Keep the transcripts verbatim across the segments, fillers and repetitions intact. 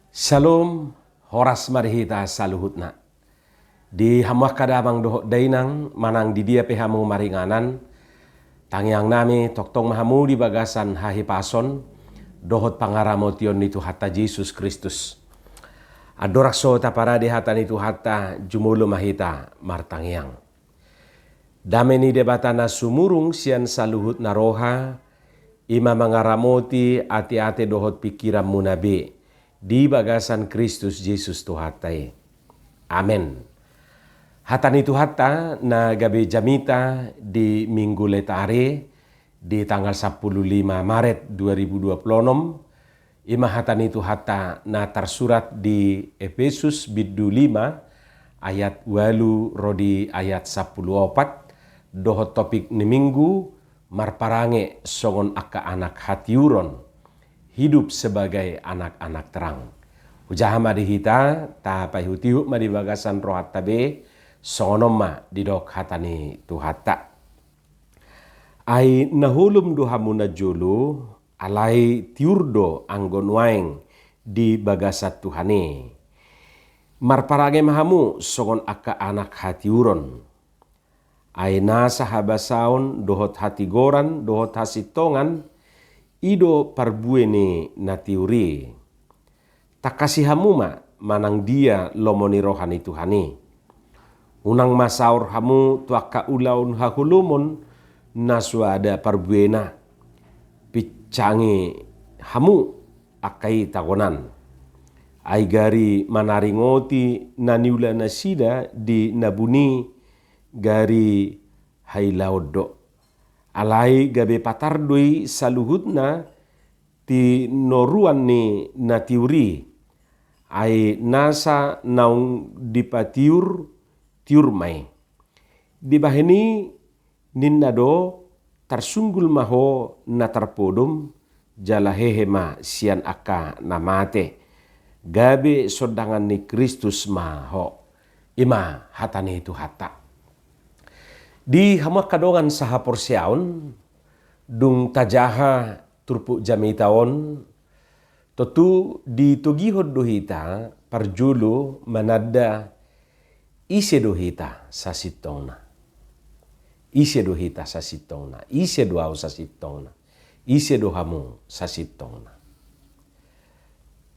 Syalom, horas ma di hita saluhutna. Di hamu angka damang dohot dainang, manang di dia pe hamu maringanan, tangiang nami tongtong ma hamu di bagasan hahipason dohot pangaramotion ni Tuhanta Jesus Kristus. Andorang so taparade hata ni Tuhanta, jumolo ma hita martangiang. Dame ni Debata na sumurung sian saluhut na roha, i ma mangaramoti ateate dohot pingkiranmuna be di bagasan Kristus Jesus Tuhanta i. Amen. Hata ni Tuhanta na gabe jamita di Minggu Letare di tanggal sampulu lima Maret dua ribu dua puluh onom, i ma hata ni Tuhanta na tarsurat di Epesus bindu lima ayat ualu ro di ayat sampulu opat, dohot topik ni Minggu, marparange songon angka anak hatiuron, hidup sebagai anak-anak terang. Hujaha ma di hita, tapaihutihut ma di bagasan rohanta be, songon on ma didok hata ni Tuhanta. Ai na holom do hamu na jolo, alai tiur do anggo nuaeng di bagasan Tuhan i. Marparange ma hamu songon angka anak hatiuron. Ai nasa habasaon dohot hatigoran dohot hasintongan, i do parbue ni na tiur i. Tangkasi hamu ma manang dia lomo ni roha ni Tuhan i. Unang ma saor hamu tu angka ulaon haholomon na so ada parbuena. Pincangi hamu angka i tagonan. Ai gari manaringoti na niula nasida di na buni gari hailaon do. Alai gabe patar do i saluhutna tinoruan ni na tiur i. Ai nasa naung dipatiur, tiur ma i. Dibahen i ninna do, tarsunggul ma ho na tarpodom, jala hehe ma sian angka na mate. Gabe sondangan ni Kristus ma ho. I ma hata ni Tuhanta. Di hamu angka dongan sahaporseaon, dung tajaha turpuk jamita on, tontu ditogihon do hita parjolo mananda ise do hita sasintongna. Ise do hita sasintongna, ise do ahu sasintongna, ise do hamu sasintongna.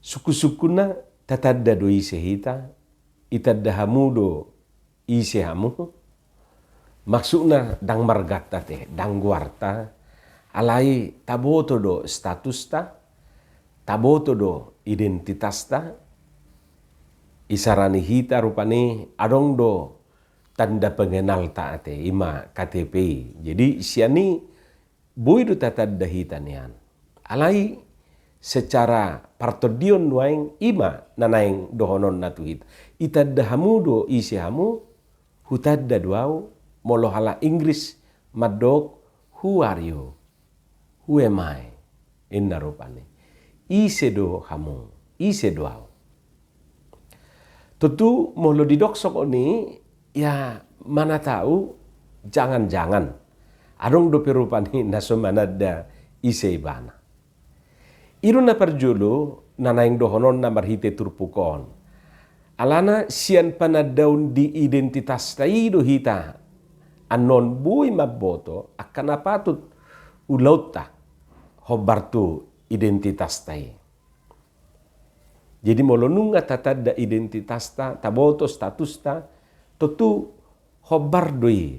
Sungkunsungkunna tatanda do ise hita, itanda hamu do ise hamu. Maksudna ndang marganta te, ndang goarta, alai taboto do statusta, taboto do identitasta. Isarani hita rupani adong do tanda pengenalta ate, i ma K T P i. Jadi sian i boi do tatanda hita nian. Alai secara partondion nuaeng i ma na naeng dohononna tu hita. Itanda hamu do ise hamu, hutanda do ahu, molo halak Inggris mandok, "Who are you? Who am I?" Inna rupani. Ise do hamu? Ise do ahu? Tontu molo didok songon i, ya mana tahu, jangan-jangan adong dope rupani na so mananda ise ibana. I do na parjolo na naeng dohononna marhite turpuk on. Alana sian panandaon di identitasta i do hita annon boi mamboto angka na patut ulaonta hombar tu identitasta i. Jadi molo nunga tatanda identitasta, taboto statusta, tontu hombar do i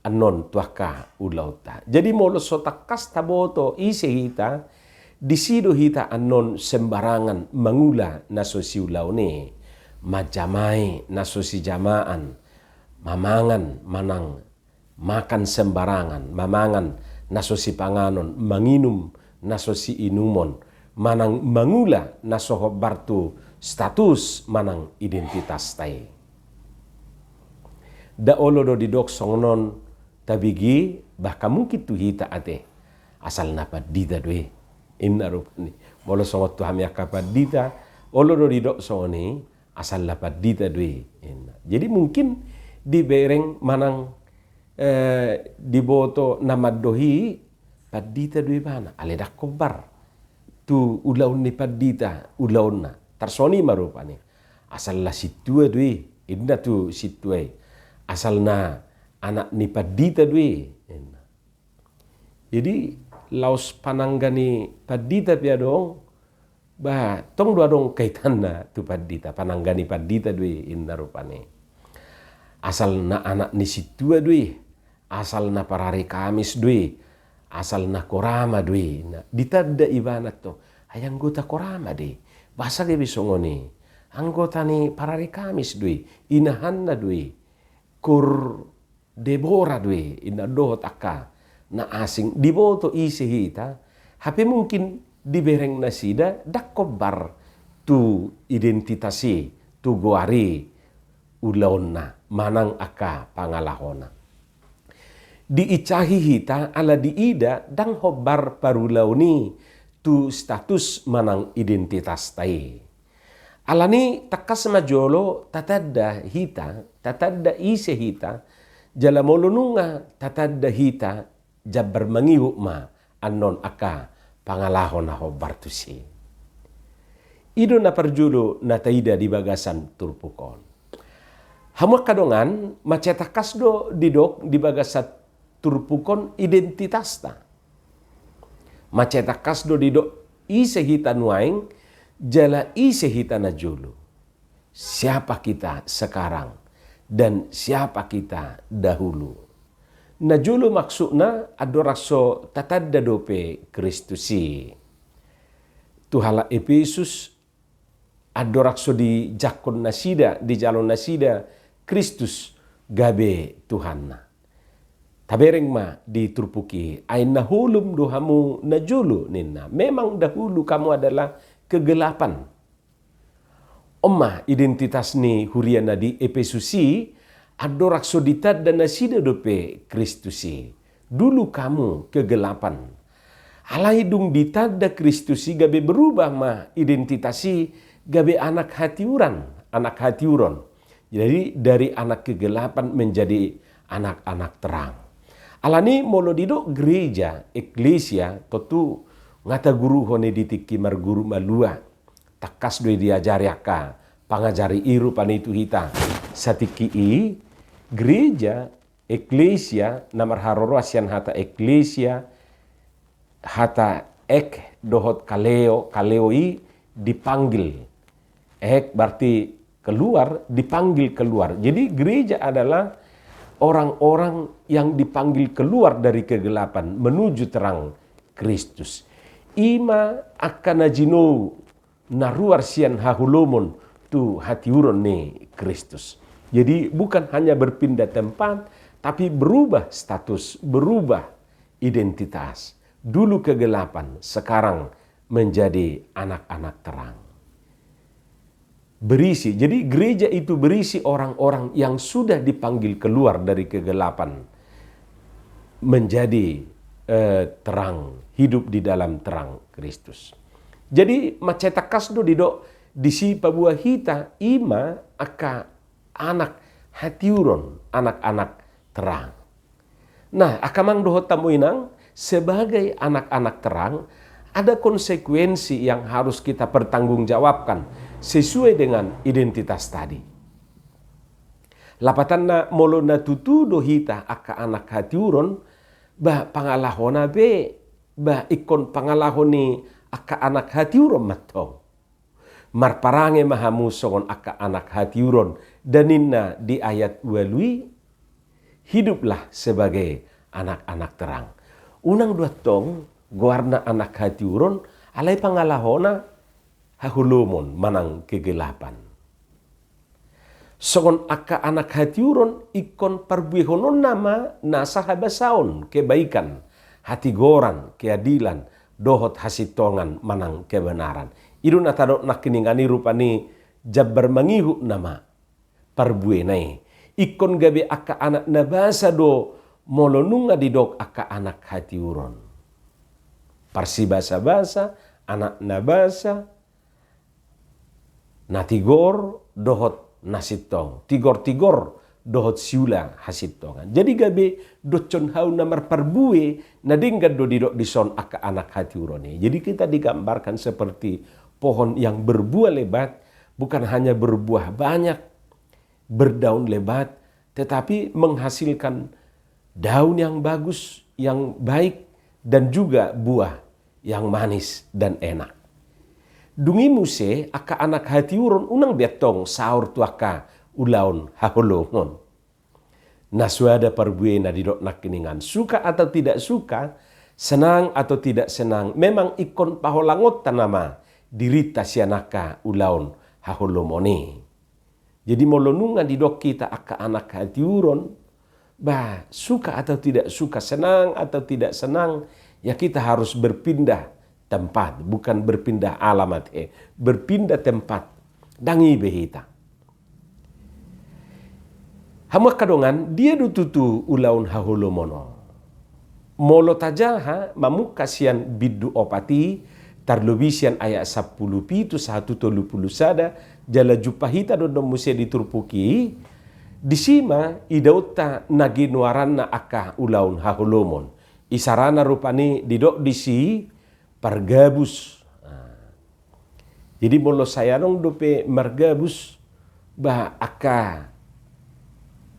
annon tu angka ulaonta. Jadi molo so tangkas taboto ise hita, disi do hita annon sembarangan mangula na so siulaon i, manjamai na so sijamaan, mamangan manang makan sembarangan, mamangan na so sipanganon, manginum na so siinumon, manang mangula na so hombar tu status manang identitasta i. Nda olo do didok songon on, tabege, bahkan mungkin tu hita ate, asal na pandita do i. Inna rupani. Molo songon tu hami angka pandita, olo do didok songon i, asal na pandita do i. Inna. Jadi mungkin dibereng manang, eh, diboto na mandok i pandita do ibana, alai ndang hombar tu ulaon ni pandita ulaonna. songon i ma rupani. Asal na sintua do i, inna tu sintua i. Asal na anak ni pandita do i, inna. Jadi laos panangga ni pandita pe adong, ba tong do adong kaitanna tu pandita, panangga ni pandita do i, inna rupani. Asal na anak ni sintua do i, asal na parari Kamis do i, asal na korama do i, inna. Ditanda ibana tong, ai anggota korama do i. Boasa gabe songon i? Anggota ni parari Kamis do i, inahanna do i. Kur Debora do i, inna, dohot angka na asing, diboto ise hita, hape mungkin dibereng nasida ndang hombar tu identitas i, tu goar i, ulaonna manang angka pangalahona. Diinsahi hita ala diida ndang hombar parulaon i tu status manang identitasta i. Alani tangkas ma jolo tatanda hita, tatanda ise hita, jala molo nunga tatanda hita, jambar mangihut ma annon angka pangalaho na hombar tusi. I do na parjolo na taida di bagasan turpuk on. Hamu angka dongan, mansai tangkas do didok di bagasan turpuk on identitasta. Mansai tangkas do didok ise hita nuaeng, jala ise hita na jolo. Siapa kita sekarang dan siapa kita dahulu. Na jolo maksudna andorang so tatanda dope Kristus i. Tu halak Epesus, andorang so dijangkon nasida, dijalo nasida Kristus gabe Tuhanna. Tabereng ma di turpuk i, ai na holom do hamu na jolo ninna. Memang dahulu kamu adalah kegelapan. On ma identitas ni huria na di Epesus i, andorang so ditanda nasida dope Kristus i. Dulu kamu kegelapan. Alai dung ditanda Kristus i gabe berubah ma identitas i gabe anak hatiuran, anak hatiuron. Jadi dari anak kegelapan menjadi anak-anak terang. Alani molo didok gereja, eklesia, tontu nga taguruhon i di tingki marguru malua. Tangkas do i diajari angka pangajari i rupani tu hita. Satingki i, gereja, eklesia, na marharoroan sian hata eklesia, hata ek dohot kaleo, kaleo i dipanggil. Ek berarti keluar, dipanggil keluar. Jadi gereja adalah orang-orang yang dipanggil keluar dari kegelapan menuju terang Kristus. I ma angka na jinou na ruar sian haholomon tu hatiuron ni Kristus. Jadi bukan hanya berpindah tempat, tapi berubah status, berubah identitas. Dulu kegelapan, sekarang menjadi anak-anak terang. Berisi. Jadi gereja itu berisi orang-orang yang sudah dipanggil keluar dari kegelapan menjadi, eh, terang, hidup di dalam terang Kristus. Jadi mansai tangkas do didok disi paboa hita i ma angka anak hatiuron, anak-anak terang. Nah, angka amang dohot hamu inang, sebagai anak-anak terang, ada konsekuensi yang harus kita pertanggungjawabkan sesuai dengan identitas tadi. Lapatanna molo na tutu do hita angka anak hatiuron, ba pangalahona be, ba ingkon pangalaho ni angka anak hatiuron mantong. Marparange ma hamu songon angka anak hatiuron, da ninna di ayat ualu i, hiduplah sebagai anak-anak terang. Unang do antong goarna anak hatiuron, alai pangalahona haholomon manang kegelapan. Songon angka anak hatiuron ingkon parbuehononna ma nasa habasaon, kebaikan, hatigoran, keadilan, dohot hasintongan manang kebenaran. I do na tadok nangkiningan i rupani jambar mangihut nama parbuena i. Ingkon gabe angka anak na basa do molo nunga didok angka anak hatiuron. Parsibasa-basa, anak na basa, na tigor dohot na sintong, tigor-tigor dohot siula hasintongan. Jadi gabe doshon hau na marparbue na denggan do didok dison angka anak hatiuron i. Jadi kita digambarkan seperti pohon yang berbuah lebat, bukan hanya berbuah banyak, berdaun lebat, tetapi menghasilkan daun yang bagus, yang baik, dan juga buah yang manis dan enak. Dung i muse angka anak hatiuron unang be antong saor tu angka ulaon haholomon. Na suada parbuena didok nangkiningan, suka atau tidak suka, senang atau tidak senang, memang ingkon paholangonta nama dirinta sian angka ulaon haholomon i. Jadi molo nunga didok hita angka anak hatiuron, bah, suka atau tidak suka, senang atau tidak senang, ya kita harus berpindah tempat, bukan berpindah alamat, eh, berpindah tempat. Dang i be hita. Hamu angka dongan, dia do tutu ulaon haholomon on? Molo tajaha mamungka sian bindu opat i, tarlobi sian ayat sampulu pitu sahat tu tolu pulu sada, jala jumpa hita do annon muse di turpuk i, disi ma idaonta na ginoaranna angka ulaon haholomon. Isarana rupani didok disi pargabus. Nah. Jadi molo sai adong dope margabus, bah, angka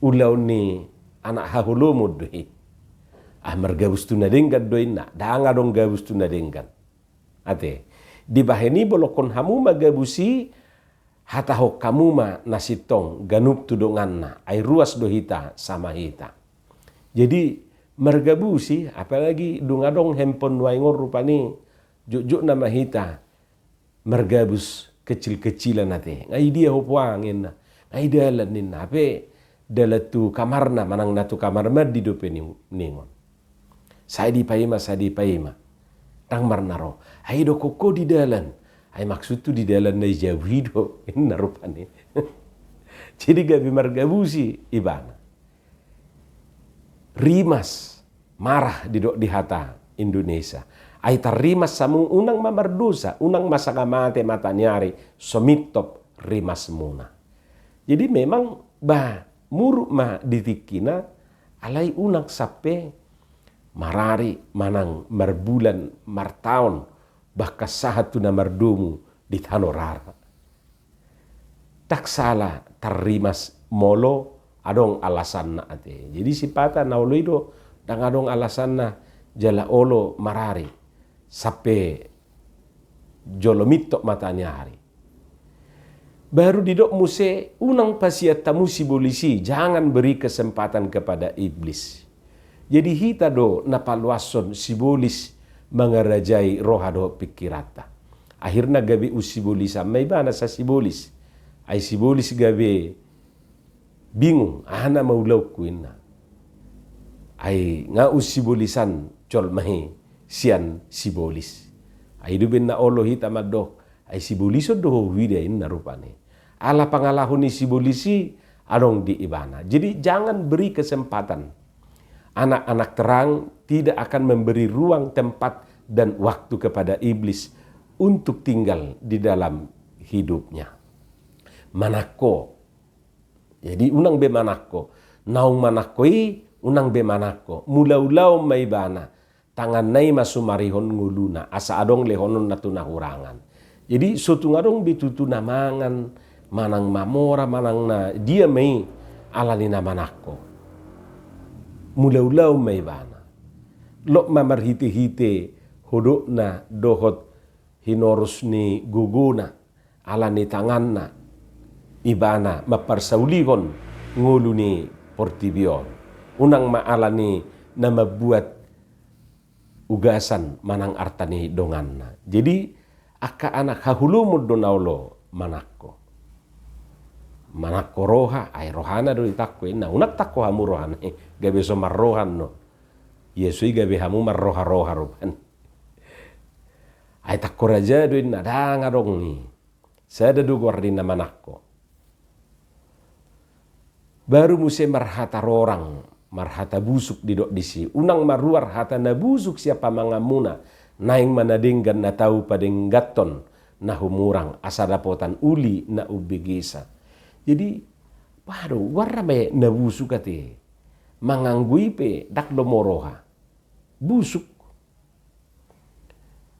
ulaon ni anak haholomon do i. Ah, margabus tu na denggan do inna, dang adong gabus tu na denggan. Ate, dibahen i bolongkon hamu ma gabus i, hatahon hamu ma na sintong ganup tu donganna, ai ruas do hita sama hita. Jadi margabus i, apalagi dung adong handphone nuaeng on rupani, jotjot nama hita margabus kecil-kecilan ate. Nga i dia ho puang inna. Nga i dalan inna. Hape dalan tu kamarna manang na tu kamar mandi dope ni, ningon. Sai dipaima, sai dipaima. Dang marna ro. Ai dokkon ho di dalan. Ai maksudhu di dalan na i jauh i do. Inna rupani. Jadi gabe margabus i ibana. Rimas, marah didok di hata Indonesia. Ai tarrimas hamu, unang ma mardosa, unang ma sanga mate mataniari, so mintop rimasmuna. Jadi memang, bah, muruk ma di tingkina, alai unang sampe marari manang marbulan martaon, bahkan sahat tu na mardomu di tano rara. Dang sala tarrimas molo adong alasanna ate. Jadi sipata na olo i do, dang adong alasanna jala olo marari sampe jolo mintop mataniari. Baru didok muse, unang pasian hamu sibolis i, jangan beri kesempatan kepada iblis. Jadi hita do na paloashon sibolis mangarajai roha dohot pingkiranta. Akhirna gabe unsibolisan ma ibana sasibolis. Ai sibolis gabe bingung, aha nama ulaonku inna. Ai nga unsibolisan jolma i sian sibolis. Ai do umbahen na olo hita mandok, ai sibolison do ho huida inna rupani. Ala pangalaho ni sibolis i adong di ibana. Jadi jangan beri kesempatan. Anak-anak terang tidak akan memberi ruang, tempat, dan waktu kepada iblis untuk tinggal di dalam hidupnya. Manangko. Jadi unang be manangko. Naung manangko i, unang be manangko. Mulaulaon ma ibana. Tanganna i ma sumarihon ngoluna, asa adong lehononna tu na hurangan. Jadi so tung adong be tutu na mangan, manang mamora, manang na dia ma i, ala ni na manangko. Mulaulaon ma ibana. Lot ma marhitehite hodokna dohot hinorus ni gogona, ala ni tanganna, ibana mamparsaulihon ngolu ni portibi on. Unang ma ala ni na mambuat ugasan manang arta ni donganna. Jadi angka anak haholomon do na olo manangko. Manangko roha, ai rohana do ditangko inna. Unang tangko hamu rohana i, gabe so marroha annon. Ia so i gabe hamu marroharoha rupani. Ai tangko raja do inna, dang adong i. Sada do goar ni na manangko. Baru muse marhata rorang, marhata busuk didok disi. Unang maruar hata na busuk sian pamanganmuna, naeng ma na denggan na tau padengganhon na humurang, asa dapotan uli na umbegesa. Jadi, waduh, goarna ma na busuk ate. Manganggo i pe dang lomo roha. Busuk.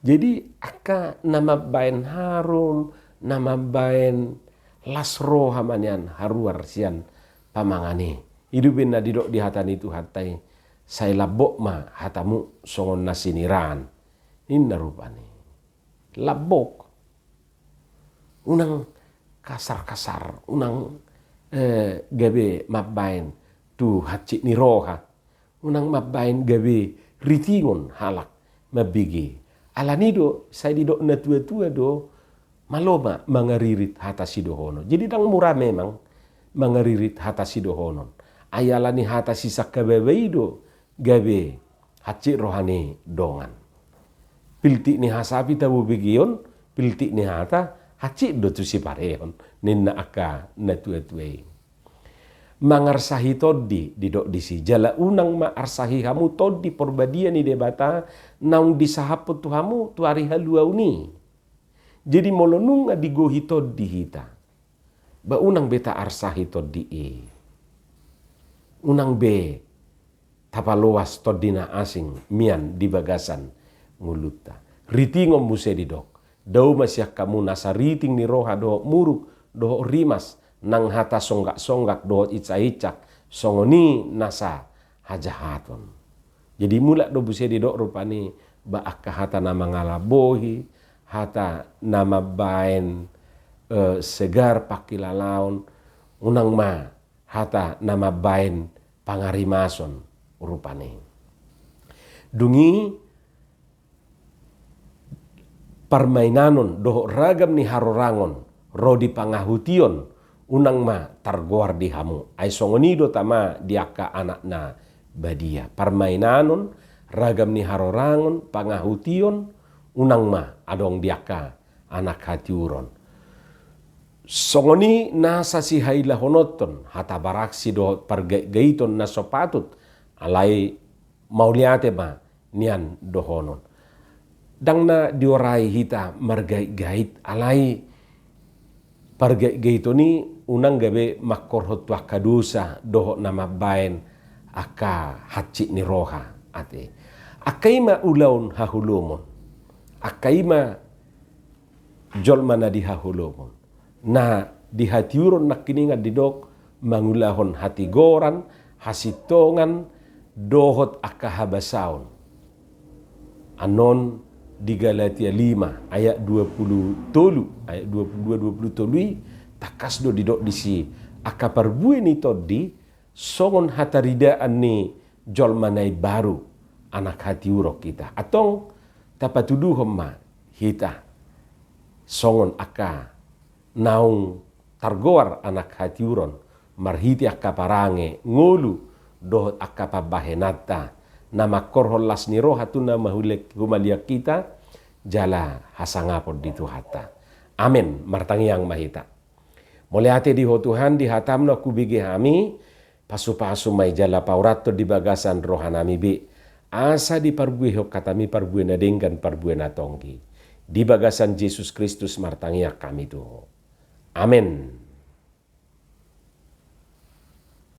Jadi angka na mambaen harum, na mambaen las roha ma nian haruar sian pamangan i. I do umbahen na didok di hata ni Tuhanta i, sai lambok ma hatamu songon na siniraan. Ninna rupani. Lambok. Unang kasar-kasar, unang, eh, gabe mambaen tu hansit ni roha. Unang mambaen gabe ritingon halak mambege. Alani do, sai didok na tua-tua do, malo ma mangaririt hata sidohonon. Jadi ndang mura memang mangaririt hata sidohonon. Ai alani hata sisangkababa i do, gabe hansit roha ni dongan. Piltik ni hasapi tabo begeon, piltik ni hata, hansit do tu siparehon, ninna angka na tua-tua i. Mangarsahi tondi, didok disi, jala unang ma arsahi hamu Tondi Parbadia ni Debata, naung disahaphon tu hamu tu ari haluaon i. Jadi molo nunga digohi tondi hita, ba unang be taarsahi tondi i. Unang be tapaloas tondi na asing mian di bagasan ngolunta. Ritingon muse didok. Dao ma sian hamu nasa riting ni roha dohot muruk dohot rimas, nang hata songgak-songgak dohot incak-incak, songon i nasa hajahaton. Jadi mulak do muse didok rupani, ba angka hata na mangalambohi, hata na mambaen, eh, segar pangkilalaon, unang ma hata na mambaen pangarimason rupani. Dung i parmainanon dohot ragam ni harorangon ro di pangahution unang ma targoar di hamu. Ai songon i do tama di angka anak na badia. Parmainanon, ragam ni harorangon, pangahution, unang ma adong di angka anak hatiuron. Songon i nasa sihailahononhon, hata baraksi dohot pargaitgaiton na so patut, alai mauliate ma nian dohonon. Ndang na diorai hita margaitgait, alai pargaitgaiton i unang gabe mangkorhon tu angka dosa dohot na mambaen angka hansit ni roha ate. Angka i ma ulaon haholomon. Angka i ma jolma na di haholomon. Na di hatiuron nangkiningan didok mangulahon hatigoran, hasintongan, dohot angka habasaon. Annon di Galatia lima ayat dua puluh tolu, ayat dua puluh dua, dua puluh tolu i, tangkas do didok disi, angka parbue ni tondi, songon hataridaan ni jolma na imbaru, anak hatiuron hita. Antong tapatuduhon ma hita songon angka naung targoar anak hatiuron, marhite angka parange, ngolu, dohot angka pambahenanta, na mangkorhon las ni roha tu na mahulek humaliang hita, jala hasangapon di Tuhanta. Amen. Martangiang ma hita. Mauliate di Ho Tuhan, di hatam na hubege hami, pasupasu ma i jala paurathon di bagasan rohanami be. Asa diparbuehon hatami parbue na denggan, parbue na tonggi. Di bagasan Jesus Kristus martangiang hami tu Ho. Amen.